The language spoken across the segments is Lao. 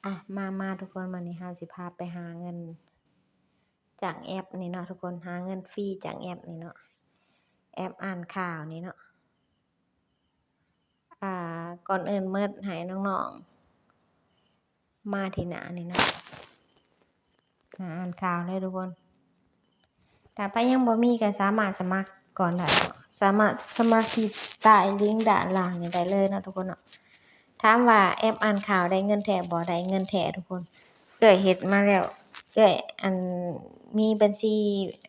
ອ່ະ ມາ ມາທຸກຄົນ ມື້ນີ້ເຮົາຊິພາໄປຫາເງິນຈາກແອັບນີ້ເນາະທຸກຄົນ ຫາເງິນຟຣີຈາກແອັບນີ້ເນາະ ແອັບອ່ານຂ່າວນີ້ເນາະ. ອ່າ ກ່ອນອື່ນໝົດໃຫ້ນ້ອງໆ ມາທີ່ໜ້ານີ້ເນາະ ໜ້າອ່ານຂ່າວເດີທຸກຄົນ. ຖ້າໃຜຍັງບໍ່ມີກໍສາມາດສະໝັກກ່ອນໄດ້ເນາະ ສາມາດສະໝັກທີ່ໃຕ້ລິ້ງດ້ານລ່າງນີ້ໄດ້ເລີຍເນາະທຸກຄົນເນາະ. ຖາມວ່າແອັບອ່ານຂ່າວໄດ້ເງິນແທ້ບໍ່? ໄດ້ເງິນແທ້ທຸກຄົນ. ເອື້ອຍເຮັດມາແລ້ວ ເອື້ອຍ ອັນ ມີບັນຊີ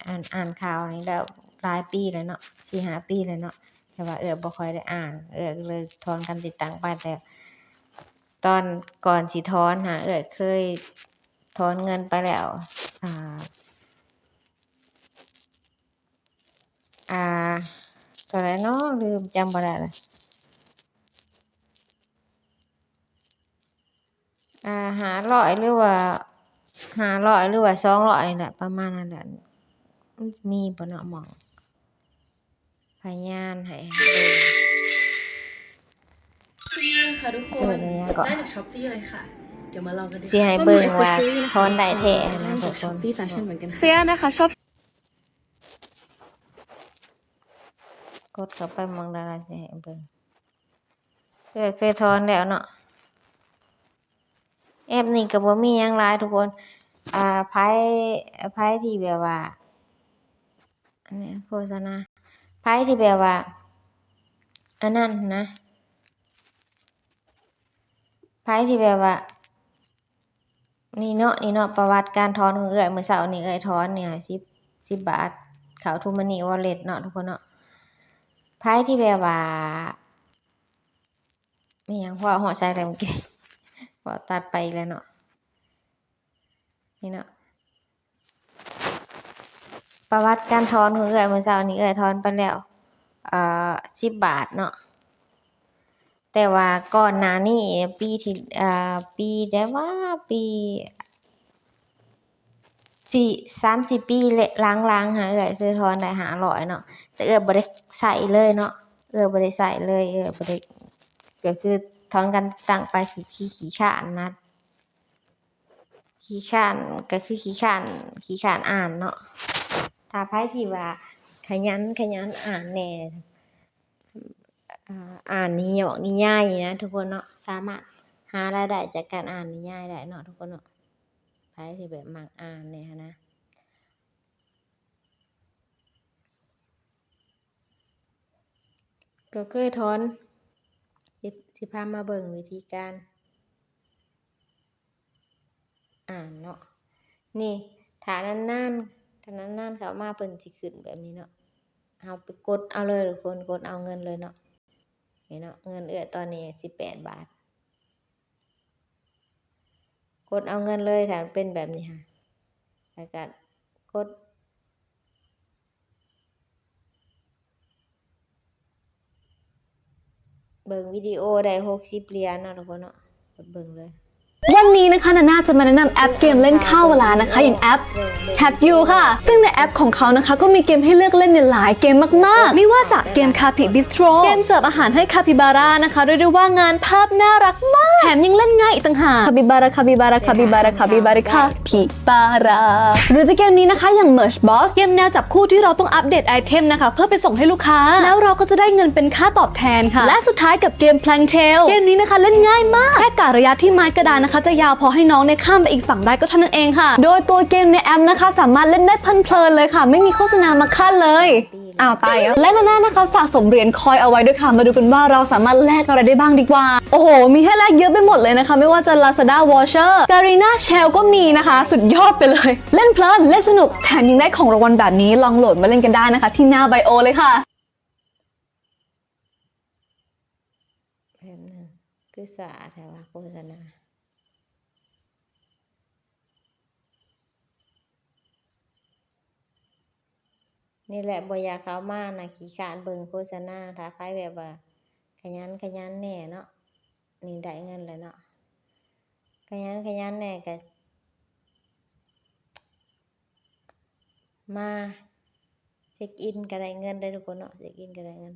ອັນ ອ່ານຂ່າວນີ້ແລ້ວຫຼາຍປີແລ້ວເນາະ ສີ່ຫ້າປີແລ້ວເນາະ ແຕ່ວ່າເອື້ອຍບໍ່ຄ່ອຍໄດ້ອ່ານ ເອື້ອຍກໍເລີຍຖອນການຕິດຕັ້ງໄປ. ແຕ່ຕອນກ່ອນຊິຖອນຫາ ເອື້ອຍເຄີຍຖອນເງິນໄປແລ້ວ ອ່າ ອ່າ ເທົ່າໃດເນາະ ລືມ ຈຳບໍ່ໄດ້ລະ. ອ່າ ຫ້າຮ້ອຍ ຫຼືວ່າ ຫ້າຮ້ອຍ ຫຼືວ່າ ສອງຮ້ອຍ ນີ້ແຫຼະ ປະມານນັ້ນແຫຼະ. ມັນມີບໍ່ເນາະ ໝ່ອງພະຍານໃຫ້ເບິ່ງ เสื้อนะคะทุกคน เออ เนี่ยก็ ได้จากช้อปปี้เลยค่ะ เดี๋ยวมาลองกันดู สิให้เบิ่งว่าถอนได้แท้นะทุกคน ช้อปปี้แฟชั่นเหมือนกันค่ะ เสื้อนะคะชอบ ກົດເຂົ້າໄປໝ່ອງໃດລະ ຊິໃຫ້ເບິ່ງ. ເອີ ເຄີຍຖອນແລ້ວເນາະ. ແອັບນີ້ກໍບໍ່ມີຫຍັງຫຼາຍທຸກຄົນ. ອ່າ ໃຜ ໃຜທີ່ແບບວ່າ ອັນນີ້ໂຄສະນາ ໃຜທີ່ແບບວ່າ ອັນນັ້ນນະ ໃຜທີ່ແບບວ່າ ນີ້ເນາະ ນີ້ເນາະ ປະຫວັດການຖອນຂອງເອື້ອຍ ມື້ເຊົ້ານີ້ເອື້ອຍຖອນນີ້ ສິບ ສິບບາດ ເຂົ້າ TrueMoney Wallet ເນາະທຸກຄົນເນາະ. ໃຜທີ່ແບບວ່າ ມີຫຍັງ ເວົ້າຮອດໃສແລ້ວເມື່ອກີ້ ເວົ້າຕັດໄປອີກແລ້ວເນາະ. ນີ້ເນາະ ປະຫວັດການຖອນຂອງເອື້ອຍ ມື້ເຊົ້ານີ້ເອື້ອຍຖອນໄປແລ້ວ ເອີ ສິບບາດເນາະ. ແຕ່ວ່າກ່ອນໜ້ານີ້ ປີທີ່ ເອີ ປີໃດຫວາ ປີ ສີ່ ສາມສີ່ປີຫຼັງໆຫາ ເອື້ອຍເຄີຍຖອນໄດ້ຫ້າຮ້ອຍເນາະ ແຕ່ເອື້ອຍບໍ່ໄດ້ໃຊ້ເລີຍເນາະ ເອື້ອຍບໍ່ໄດ້ໃຊ້ເລີຍ ເອື້ອຍບໍ່ໄດ້ ກໍຄືຖອນການຕິດຕັ້ງໄປ ຄືຂີ້ຄ້ານນະ ຂີ້ຄ້ານ ກໍຄືຂີ້ຄ້ານ ຂີ້ຄ້ານອ່ານເນາະ. ຖ້າໃຜທີ່ວ່າຂະຫຍັນ ຂະຫຍັນອ່ານແດ່ ອ່າ ອ່ານນິຍອກນິຍາຍນີ້ນະທຸກຄົນເນາະ ສາມາດຫາລາຍໄດ້ຈາກການອ່ານນິຍາຍໄດ້ເນາະທຸກຄົນເນາະ. ໃຜທີ່ແບບມັກອ່ານແດ່ຫັ້ນນະ ກໍເຄີຍຖອນ ຊິ ຊິພາມາເບິ່ງວິທີການ ອ່ານເນາະ. ນີ້ ຖ້ານານໆ ຖ້ານານໆເຂົ້າມາເພິ່ນຊິຂຶ້ນແບບນີ້ເນາະ ເຮົາໄປກົດເອົາເລີຍທຸກຄົນ ກົດເອົາເງິນເລີຍເນາະ. ນີ້ເນາະ ເງິນເອື້ອຍຕອນນີ້ສິບແປດບາດ ກົດເອົາເງິນເລີຍ ຖ້າມັນເປັນແບບນີ້ຫາ ແລ້ວກໍກົດ ເບິ່ງວິດີໂອໄດ້ຫົກສິບຫຼຽນເນາະທຸກຄົນເນາະ ກົດເບິ່ງເລີຍ. วันนี้นะคะนาน่าจะมาแนะนำแอปเกมเล่นฆ่าเวลานะคะ อย่างแอป Hack You ค่ะ ซึ่งในแอปของเขานะคะก็มีเกมให้เลือกเล่นเนี่ยหลายเกมมากๆ ไม่ว่าจะเกม Kapi Bistro เกมเสิร์ฟอาหารให้คาปิบาร่านะคะ เรียกได้ว่างานภาพน่ารักมาก แถมยังเล่นง่ายอีกต่างหาก คาปิบาร่า คาปิบาร่า คาปิบาร่า คาปิบาร่า คาปิ บารา หรือจะเกมนี้นะคะ อย่าง Merge Boss เกมแนวจับคู่ที่เราต้องอัปเดตไอเทมนะคะ เพื่อไปส่งให้ลูกค้า แล้วเราก็จะได้เงินเป็นค่าตอบแทนค่ะ และสุดท้ายกับเกม Plank Tale เกมนี้นะคะเล่นง่ายมาก แค่กะระยะที่ไม้กระดานนะคะ จะยาวพอให้น้องเนี่ยข้ามไปอีกฝั่งได้ก็เท่านั้นเองค่ะ โดยตัวเกมในแอปนะคะ สามารถเล่นได้เพลินๆเลยค่ะ ไม่มีโฆษณามาขั้นเลย อ้าว ตายแล้ว และนาน่านะคะสะสมเหรียญคอยเอาไว้ด้วยค่ะ มาดูกันว่าเราสามารถแลกอะไรได้บ้างดีกว่า โอ้โห มีให้แลกเยอะไปหมดเลยนะคะ ไม่ว่าจะ Lazada Voucher Garena Shell ก็มีนะคะ สุดยอดไปเลย เล่นเพลิน เล่นสนุก แถมยังได้ของรางวัลแบบนี้ ลองโหลดมาเล่นกันได้นะคะ ที่หน้าไบโอเลยค่ะ ແປັບໜຶ່ງ ຄືຊ້າແທ້ວະ ໂຄສະນາ. ນີ້ແຫຼະ ບໍ່ຢາກເຂົ້າມານະ ຂີ້ຄ້ານເບິ່ງໂຄສະນາ. ຖ້າໃຜແບບວ່າຂະຫຍັນຂະຫຍັນແດ່ເນາະ ນີ້ໄດ້ເງິນແລ້ວເນາະ ຂະຫຍັນຂະຫຍັນແດ່ກະມາເຊັກອິນກະໄດ້ເງິນເດີທຸກຄົນເນາະ ເຊັກອິນກະໄດ້ເງິນ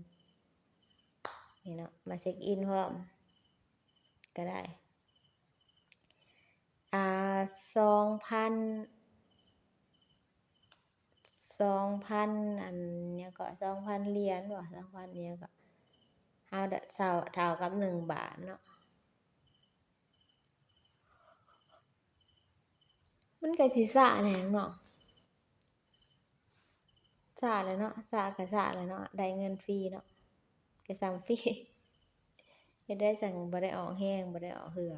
ນີ້ເນາະ ມາເຊັກອິນພ້ອມກະໄດ້. ສອງພັນ ສອງພັນ ອັນຫຍັງເກາະ ສອງພັນຫຼຽນບໍ ສອງພັນອີຫຍັງເກາະ ເທົ່າ ເທົ່າກັບໜຶ່ງບາດເນາະ. ມັນກະຊິຊ້າແດ່ເນາະ ຊ້າແຫຼະເນາະ ຊ້າກະຊ້າແຫຼະເນາະ ໄດ້ເງິນຟຣີເນາະ ກະສ່ຳຟຣີ ເຮັດໄດ້ຊັ້ນ ບໍ່ໄດ້ອອກແຮງ ບໍ່ໄດ້ອອກເຫື່ອ.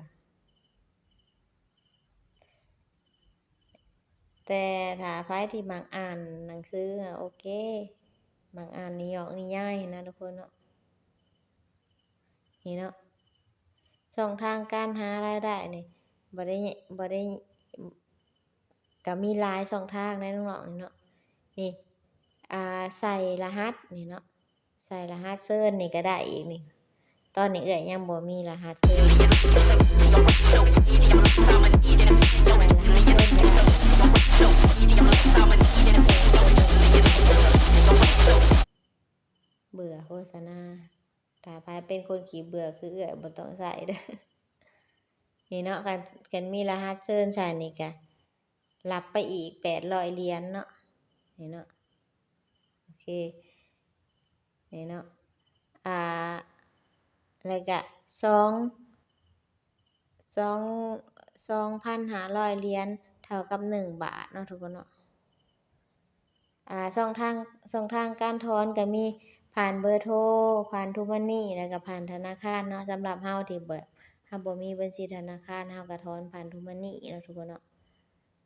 ແຕ່ຖ້າໃຜທີ່ມັກອ່ານໜັງສື ໂອເຄ ມັກອ່ານນິຍອກນິຍາຍຫັ້ນນະທຸກຄົນເນາະ ນີ້ເນາະ ຊ່ອງທາງການຫາລາຍໄດ້ນີ້ ບໍ່ໄດ້ ບໍ່ໄດ້ ກະມີຫຼາຍຊ່ອງທາງໃນນ້ອງໆນີ້ເນາະ ນີ້ ອ່າ ໃສ່ລະຫັດນີ້ເນາະ ໃສ່ລະຫັດເຊີນນີ້ກະໄດ້ອີກນີ້. ຕອນນີ້ເອື້ອຍຍັງບໍ່ມີລະຫັດເຊີນ ໃສ່ລະຫັດເຊີນ ເບື່ອໂຄສະນາ. ຖ້າໃຜເປັນຄົນຂີ້ເບື່ອຄືເອື້ອຍ ບໍ່ຕ້ອງໃຊ້ເດີ້ ນີ້ເນາະ. ຄັນ ຄັນມີລະຫັດເຊີນໃສ່ນີ້ກະ ຮັບໄປອີກແປດຮ້ອຍຫຼຽນເນາະ ນີ້ເນາະ ໂອເຄ ນີ້ເນາະ ອ່າ ແລ້ວກະສອງ ສອງ ສອງພັນຫ້າຮ້ອຍຫຼຽນ ເທົ່າກັບໜຶ່ງບາດເນາະທຸກຄົນເນາະ. ອ່າ ຊ່ອງທາງ ຊ່ອງທາງການຖອນກະມີຜ່ານເບີໂທ ຜ່ານ TrueMoney ແລ້ວກະຜ່ານທະນາຄານເນາະ. ສຳລັບເຮົາທີ່ແບບເຮົາບໍ່ມີບັນຊີທະນາຄານ ເຮົາກະຖອນຜ່ານ TrueMoney ເນາະທຸກຄົນເນາະ.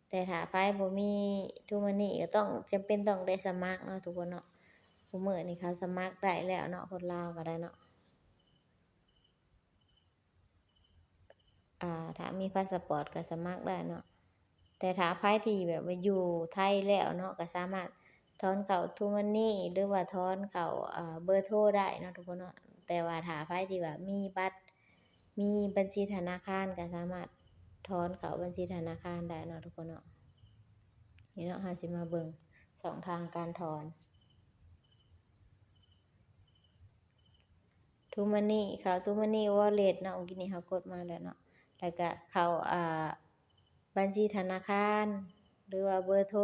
ແຕ່ຖ້າໃຜບໍ່ມີ TrueMoney ກະຕ້ອງ ຈຳເປັນຕ້ອງໄດ້ສະໝັກເນາະທຸກຄົນເນາະ. ຄູ່ມື້ນີ້ເຂົາສະໝັກໄດ້ແລ້ວເນາະ ຄົນລາວກະໄດ້ເນາະ. ອ່າ ຖ້າມີພາສະປອດກະສະໝັກໄດ້ເນາະ. ແຕ່ຖ້າໃຜທີ່ແບບວ່າຢູ່ໄທແລ້ວເນາະ ກະສາມາດຖອນເຂົ້າ TrueMoney ຫຼືວ່າຖອນເຂົ້າ ເອີ ເບີໂທໄດ້ເນາະທຸກຄົນເນາະ. ແຕ່ວ່າຖ້າໃຜທີ່ວ່າມີບັດ ມີບັນຊີທະນາຄານ ກະສາມາດຖອນເຂົ້າບັນຊີທະນາຄານໄດ້ເນາະທຸກຄົນເນາະ. ນີ້ເນາະ ເຮົາຊິມາເບິ່ງຊ່ອງທາງການຖອນ. TrueMoney ເຂົ້າ TrueMoney Wallet ເນາະ ເມື່ອກີ້ນີ້ເຮົາກົດມາແລ້ວເນາະ ແລ້ວກະເຂົ້າ ອ່າ ບັນຊີທະນາຄານ ຫຼືວ່າເບີໂທ.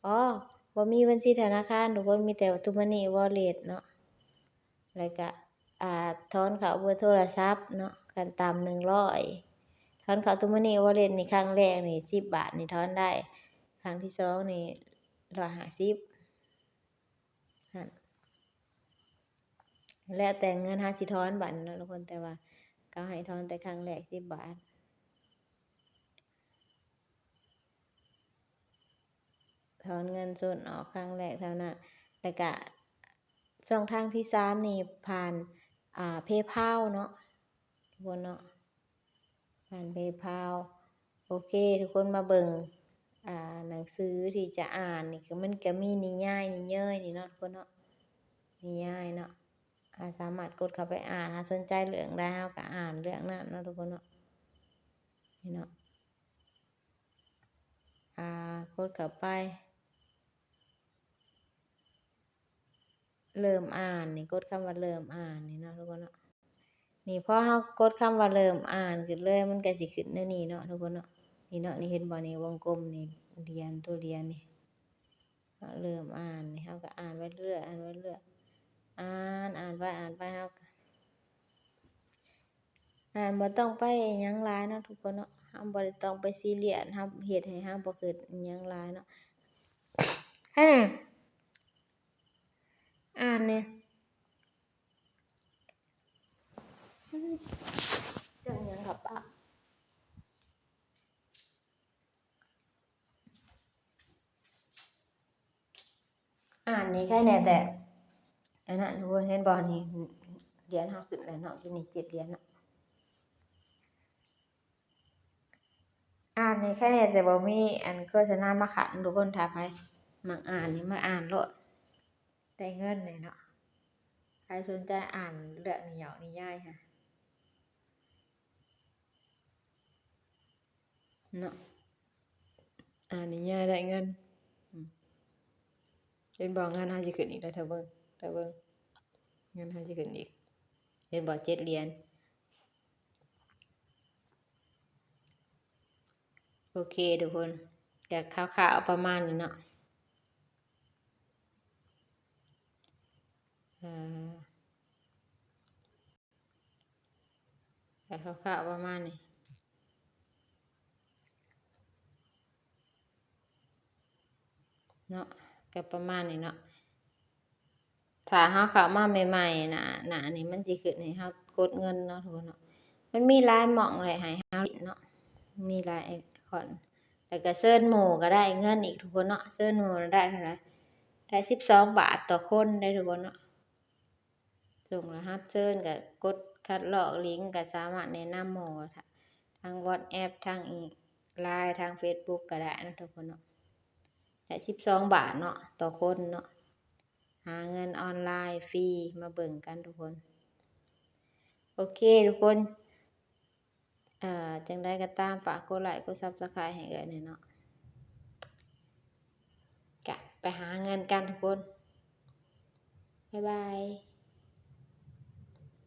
ອໍ ບໍ່ມີບັນຊີທະນາຄານທຸກຄົນ ມີແຕ່ TrueMoney Wallet ເນາະ ແລ້ວກະ ອ່າ ຖອນເຂົ້າເບີໂທລະສັບເນາະ ຂັ້ນຕ່ຳໜຶ່ງຮ້ອຍ. ຖອນເຂົ້າ TrueMoney Wallet ນີ້ ຄັ້ງແລກນີ້ສິບບາດນີ້ຖອນໄດ້ ຄັ້ງທີສອງນີ້ຮ້ອຍຫ້າສິບ. ຫັ້ນ ແລ້ວແຕ່ເງິນເຮົາຊິຖອນບາດນີ້ເນາະທຸກຄົນ ແຕ່ວ່າເຂົາໃຫ້ຖອນແຕ່ຄັ້ງແລກສິບບາດ ຖອນເງິນສົດອອກຄັ້ງແລກເທົ່ານັ້ນ. ແລ້ວກະຊ່ອງທາງທີສາມນີ້ຜ່ານ ອ່າ PayPal ເນາະ ທຸກຄົນເນາະ. ຜ່ານ PayPal. ໂອເຄ ທຸກຄົນມາເບິ່ງ ອ່າ ໜັງສືທີ່ຈະອ່ານນີ້ ຄືມັນກະມີນິຍາຍ ນິເຍີຍນີ້ເນາະທຸກຄົນເນາະ ນິຍາຍເນາະ. ເຮົາສາມາດກົດເຂົ້າໄປອ່ານ ເຮົາສົນໃຈເລື່ອງໃດເຮົາກະອ່ານເລື່ອງນັ້ນເນາະທຸກຄົນເນາະ. ນີ້ເນາະ ອ່າ ກົດເຂົ້າໄປ. ເລີ່ມອ່ານນີ້ ກົດຄຳວ່າເລີ່ມອ່ານນີ້ເນາະທຸກຄົນເນາະ. ນີ້ພໍເຮົາກົດຄຳວ່າເລີ່ມອ່ານຂຶ້ນເລີຍ ມັນກະຊິຂຶ້ນແນວນີ້ເນາະທຸກຄົນເນາະ. ນີ້ເນາະ ນີ້ເຫັນບໍ່ນີ້ ວົງກົມນີ້ ຫຼຽນ ຕົວຫຼຽນນີ້ ເລີ່ມອ່ານນີ້ ເຮົາກະອ່ານໄປເລື້ອຍ ອ່ານໄປເລື້ອຍ ອ່ານ ອ່ານໄປ ອ່ານໄປ ເຮົາກະ ອ່ານ ບໍ່ຕ້ອງໄປຫຍັງຫຼາຍເນາະທຸກຄົນເນາະ. ເຮົາບໍ່ໄດ້ຕ້ອງໄປຊີຣຽສ ເຮົາເຮັດໃຫ້ເຮົາບໍ່ຄິດຫຍັງຫຼາຍເນາະ. ອ່ານນີ້ ເຈົ້າຫຍັງເຂົ້າປາກ. ອ່ານນີ້ໃຄແນ່ແຕ່ ອັນນັ້ນທຸກຄົນເຫັນບໍ່ນີ້ ຫຼຽນເຮົາຂຶ້ນແລ້ວເນາະ ຢູ່ນີ້ເຈັດຫຼຽນເນາະ. ອ່ານນີ້ໃຄແນ່ແຕ່ບໍ່ມີອັນໂຄສະນາມາຂັດທຸກຄົນ. ຖ້າໃຜມັກອ່ານນີ້ມາອ່ານໂລດ ໄດ້ເງິນແນ່ເນາະ. ໃຜສົນໃຈອ່ານເລື່ອງນິຍອກນິຍາຍຫັ້ນ ເນາະ ອ່ານນິຍາຍໄດ້ເງິນ ອືມ ເຫັນບໍ່ ເງິນເຮົາຊິຂຶ້ນອີກແລ້ວ ຖ້າເບິ່ງ ຖ້າເບິ່ງ ເງິນເຮົາຊິຂຶ້ນອີກ ເຫັນບໍ່ ເຈັດຫຼຽນ. ໂອເຄທຸກຄົນ ກະຄ່າວໆປະມານນີ້ເນາະ ເອີ ກະຄ່າວໆປະມານນີ້ເນາະ ກະປະມານນີ້ເນາະ. ຖ້າເຮົາເຂົ້າມາໃໝ່ໆ ໜ້າ ໜ້ານີ້ມັນຊິຂຶ້ນໃຫ້ເຮົາກົດເງິນເນາະທຸກຄົນເນາະ ມັນມີຫຼາຍໝ່ອງໃຫ້ເຮົາຫຼິ້ນເນາະ ມີຫຼາຍໄອຄອນ ແລ້ວກະເຊີນໝູ່ກະໄດ້ເງິນອີກທຸກຄົນເນາະ ເຊີນໝູ່ໄດ້ເທົ່າໃດ ໄດ້ສິບສອງບາດຕໍ່ຄົນໄດ໋ທຸກຄົນເນາະ. ສົ່ງລະຫັດເຊີນ ກະກົດຄັດລອກລິ້ງ ກະສາມາດແນະນຳໝູ່ທາງ WhatsApp ທາງ LINE ທາງ Facebook ກະໄດ້ເນາະທຸກຄົນເນາະ ໄດ້ສິບສອງບາດເນາະຕໍ່ຄົນເນາະ ຫາເງິນອອນລາຍຟຣີ ມາເບິ່ງກັນທຸກຄົນ. ໂອເຄທຸກຄົນ ເອີ ຈັ່ງໃດກໍຕາມ ຝາກກົດໄລ ກົດ Subscribe ໃຫ້ເອື້ອຍແດ່ເນາະ ກະໄປຫາເງິນກັນທຸກຄົນ ບາຍບາຍ.